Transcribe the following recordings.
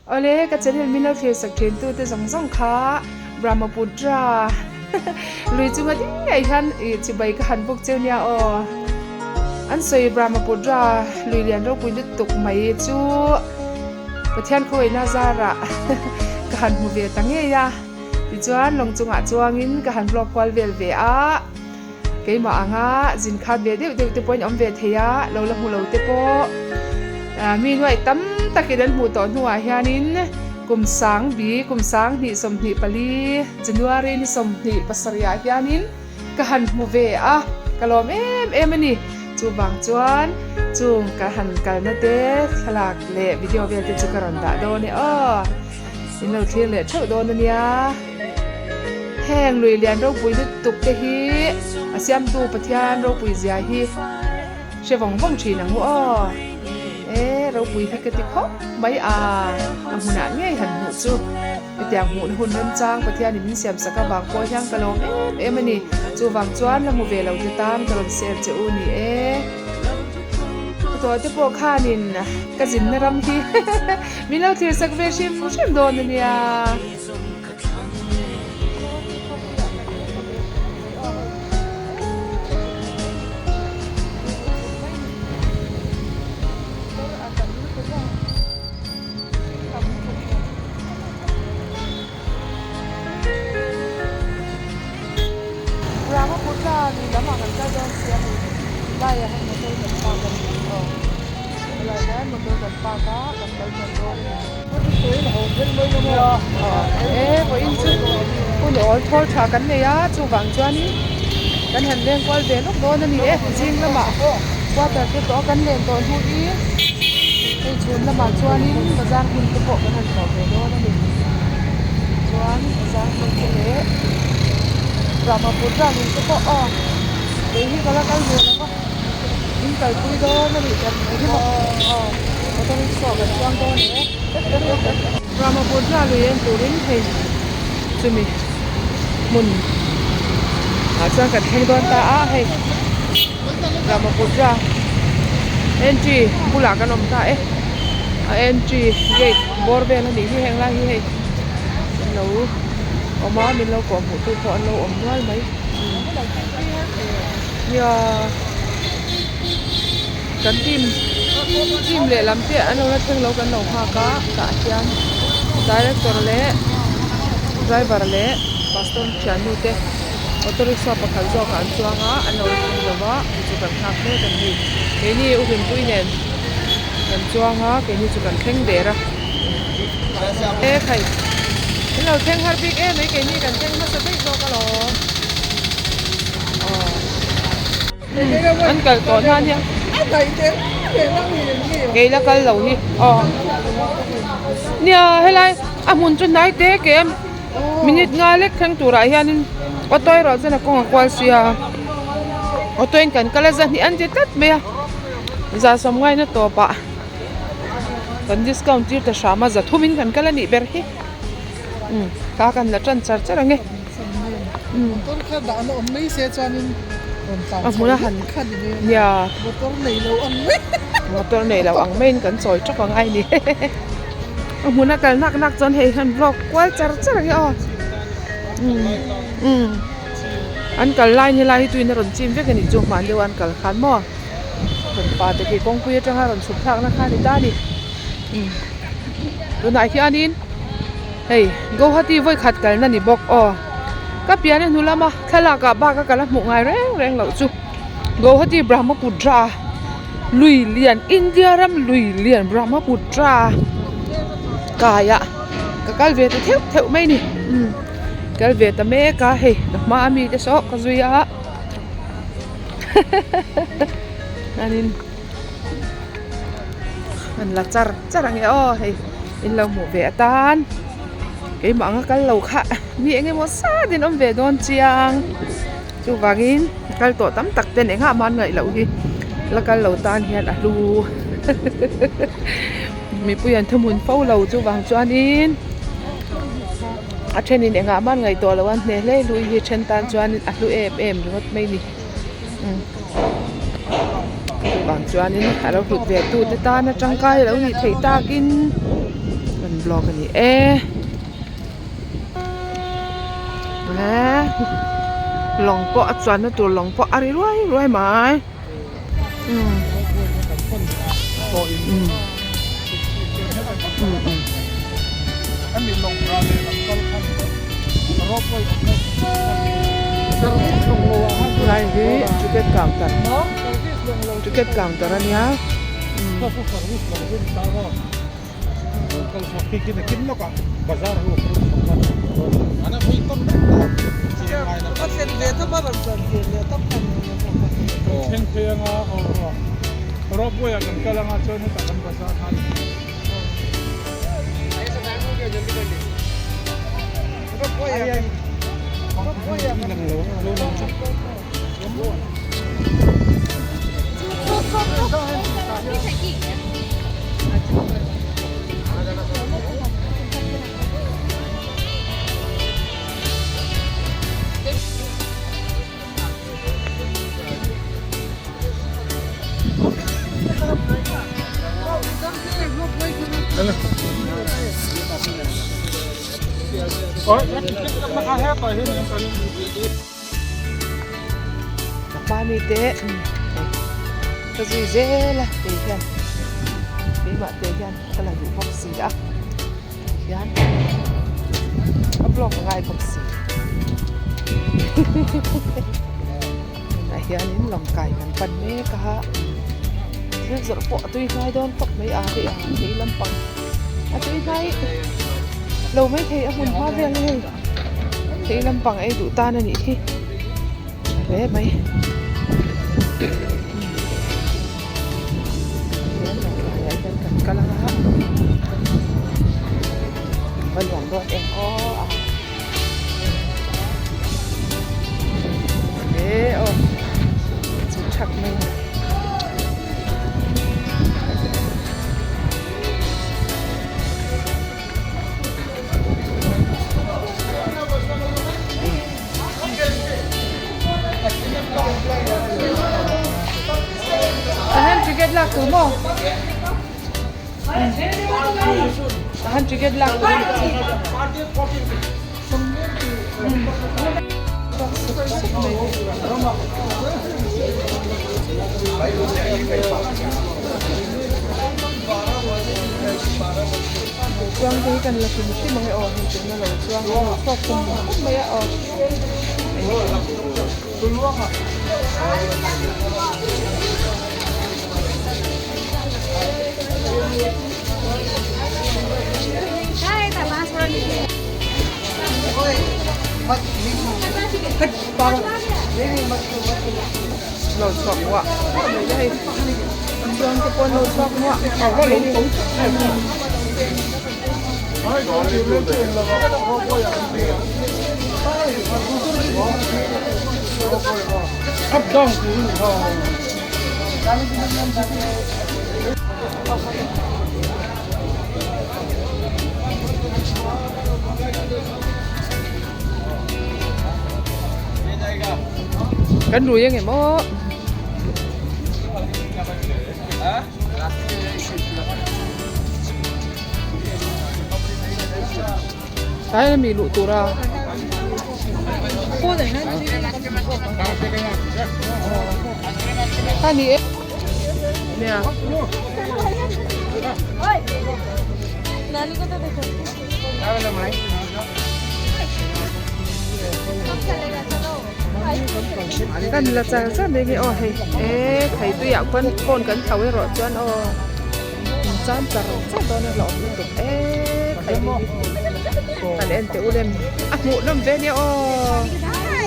Awle, ka channel min lo thlir sak thin tu te zawng zawng kha Brahmaputra lui chunga ding ngei hian ih chibai ka han bawk cheu nia aw. An sawi Brahmaputra lui lian ropui lutuk mai chu Pathian khawiahna zarah ka han hmu ve ta ngei a. Tichuan lawng chungah chuangin ka han vlog kual vel ve a. Keimah anga zin khat ve deuh deuh te pawhin awm ve thei a, lo la hmu lo te pawh mi nuaih tam takin an hmuh tawh hnuah hianin kum sang bi kum 2024 January ni 27 ah hianin ka han hmu ve a, ka lawm em em a ni. Chuvang chuan chung ka han kalna te thlalak leh video vel te chu ka rawn dah dawn e aw, in lo thlir leh theuh dawn a nia. Heng lui lian ropui lutuk te hi a siamtu Pathian ropui zia hi hre vawng vawng thin ang u aw. E ropui hi ka ti khawp mai a, a hmunah ngei han hmuh chu hetiang hmuhna hun remchang Pathianin min siam sak avang pawh hian ka lawm em em a ni. Chuvang chuan la hmu ve lo te tan ka rawn share che u ni e. Tawh te pawh khanin ka zinna ram hi min lo thlir sak ve hrim hrim dawn a nia. Brahmaputra lui lamah kan kal dawn sia hei laiah hian motor kan park a ni aw helaiah hian motor kan park a kan kal tan dawn a ni. E vawiin chu hun awl thawl tha kan nei a chuvang chuanin kan han leng kual ve lawk dawn a ni e zing lamah quarter te tawh a kan len tawh hnuin hei chhun lamah chuanin bazar hmun te pawh kan han tlawh ve dawn a ni chuan bazar hmun te leh Brahmaputra lui te pawh aw kei hi ka la kal ve lo va. In kalpui dawn a nih kan hi maw aw auto rickshaw kan chuang dawn e Brahmaputra lui en turin hei chumi hmun ah chuan kan thleng dawn ta a hei Brahmaputra entry bulah kan awm ta e a entry gate bawr vel a nih hi heng lai hi hei an lo awm a min lo kawh hmuh tu pawh an lo awm nual mai. Nia kan team team lehlam te an lo la thleng lo kan lo nghak a tah hian director leh driver leh pastor thiannu te auto rickshaw pakhat zawk ah an chuang a an lo la thleng lo va chu chu kan nghak mek a ni keini u hlimpui nen kan chuang a keini chu kan thleng der a e khai an lo thleng har bik em mai keini kan thleng hmasa daih zawk alawm. An kal tawh hna nia kei la kal lo hi aw nia helai a hmun chu hnai te kem minute nga lek thleng turah hianin auto erawh chuan a kawng a kual sia auto in kan kal a zahnih an ti tlat mai a za sawmngaina tawpah kan discount tir ta hram a za thumin kan kal a nih ber hi umm ka kan la tan char char ang e. Motor kha dahna awm mai se chuanin rawn tlan A hmuna han kha ni mai a nia motor nei lo ang mai motor nei lo ang maiin kan chawi tawk ang ai ni a hmuna kal nak nak chuan hei han vlog kual char char ang e aw umm umm an kal lai ni lai hi tuin a rawn chim vek a nih chu hman deuh a an kal khan maw rawn pa te khi kawngpui atanga rawn chhuk thlakna kha a ni ta a ni umm tunah hianin. Hei Guwahati vawi khat kalna ni bawk aw ka pian a hnu lama thlalak ah bak a ka la hmuh ngai reng reng loh chu Guwahati Brahmaputra lui lian India ram lui lian Brahmaputra kai ah ka kal ve ta theuh theuh mai a ni umm kal ve ta mek a hei ka hma ami te saw ka zui a chuanin an la char char ang e aw hei. In lo hmuh ve atan keimah anga kal lo kha mi eng emaw zat in awm ve dawn chiang chuvangin kal tawh tam tak ten engah mah an ngaih loh hi la kal lo tan hian a hlu mipui an thuhmun fo lo chuvang chuanin a thenin engah mah an ngaih tawh loh a hne hle hlui hi then tan chuan a hlu em em ringawt mai a ni. Chuvang chuanin a lo hlut ve tute tana tangkai a lo nih theih takin kan vlog a ni e eee lawng pawh a chuanna tur lawng pawh a ri ruai ruai mai umm umm umm Lai hi ticket counter ticket counter a nia Ka mi te ka zui zel a kei hian keimah te hian ka la duh bawk si a hian a vlog a ngai bawk si tunah hianin lawng kai kan pan mek a thil zawrh pawh a tui hnai dawn khawp mai a hei a thei lampang a tui hnai lo maithei a hmun hma vel a hei. Thei lampang ei duh tan a nih hi tha hle mai ah hian kan kal ang a va nuam dawn em aw a e aw chu thak mai a. Tahan ticket lak tur maw? Tahan ticket lak tur a nih chu. Chuang te hi kan la hrim hrim ang e aw hei tuna lo chuang a lo chhuak kum kum mai a aw. Lo chhuak muah muah mai le hei chuang te pawh an lo chhuak muah muah mai a ni. Kan rui ang em aw. Tlai a mi luh tur a. Kha ni e. Nia. Kan la char char mai nge aw hei e thei tuiah khuan phone kan tho erawh chuan aw chan char char dawn a hlauhawm lutuk e thei hi kan en teh ulem a hmuh nawm ve nia aw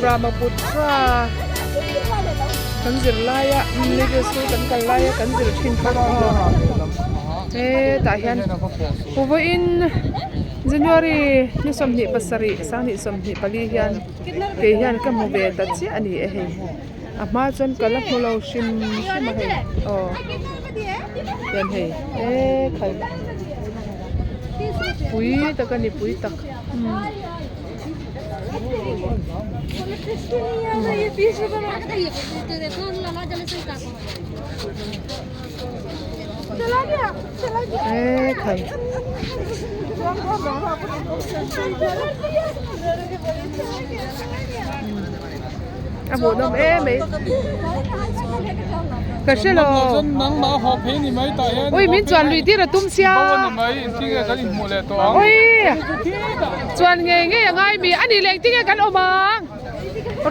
Brahmaputra kan zir laia middle school kan kal laia kan zir thin kha aw hetah hian vawiin January ni 27 2024 hian kei hian ka hmu ve ta chiah a ni e hei a hma chuan ka la hmu lo hrim hrim a hei aw chuan hei e khai pui tak a ni pui tak e khai. A hmuhnawm em mai. Ka hre lo. Ui min chuan lui tir a tum sia. Ui chuan ngei ngei a ngai mi a nih leh engtin nge kan awm ang.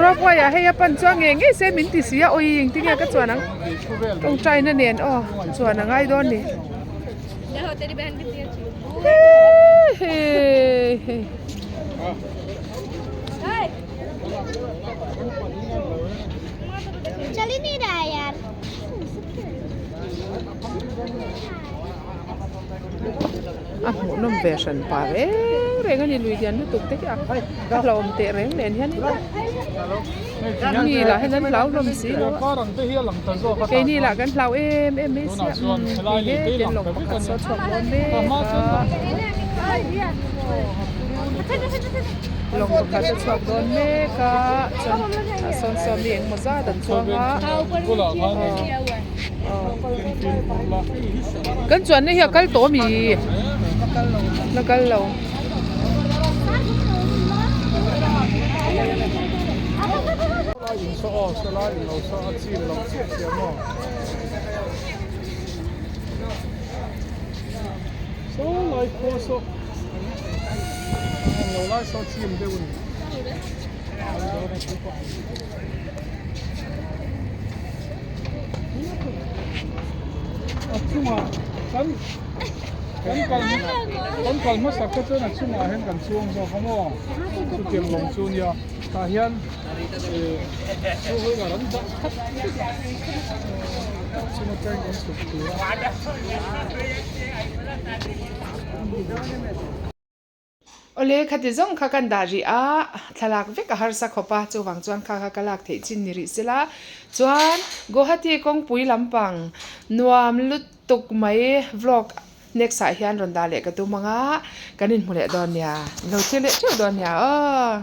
Ropeway ah hei a pan chuan ngei ngei se min ti si a ui engtin nge ka chuan ang. Tawngtaina nen aw chuan a ngai dawn ni. A hmuhnawm ve hran pa reng reng a ni lui lian lutuk te hi a a hlauhawm teh reng nen hian in mi lah hian an hlau hlawm si lo a keini lah kan hlau em em mai sia umm hei he ten lawng pakhat saw chhuak dawn mek a lawng pakhat a chhuak dawn mek a chuan ah sawn sawn mi engemaw zat an chuang a kan chuanna hi a kal tawh ami la kal lo. A chungah kan kan kal kan kal hmasa kha chuan a chungah hian kan chuang zawk a maw chutiang lawng chu nia tah hian eh chu hei an dah khat a chung atangin kan chhuk tur a. Awle, khati zawng kha kan dah rih a, thlalak vek a harsa khawp a, chuvang chuan kha kha ka lak theih chin ni rih sela. Chuan Guwahati kawngpui lampang nuam lutuk mai vlog next ah hian rawn dah leh ka tum ang a, kan inhmu leh dawn nia, lo thlir leh theuh dawn nia aw.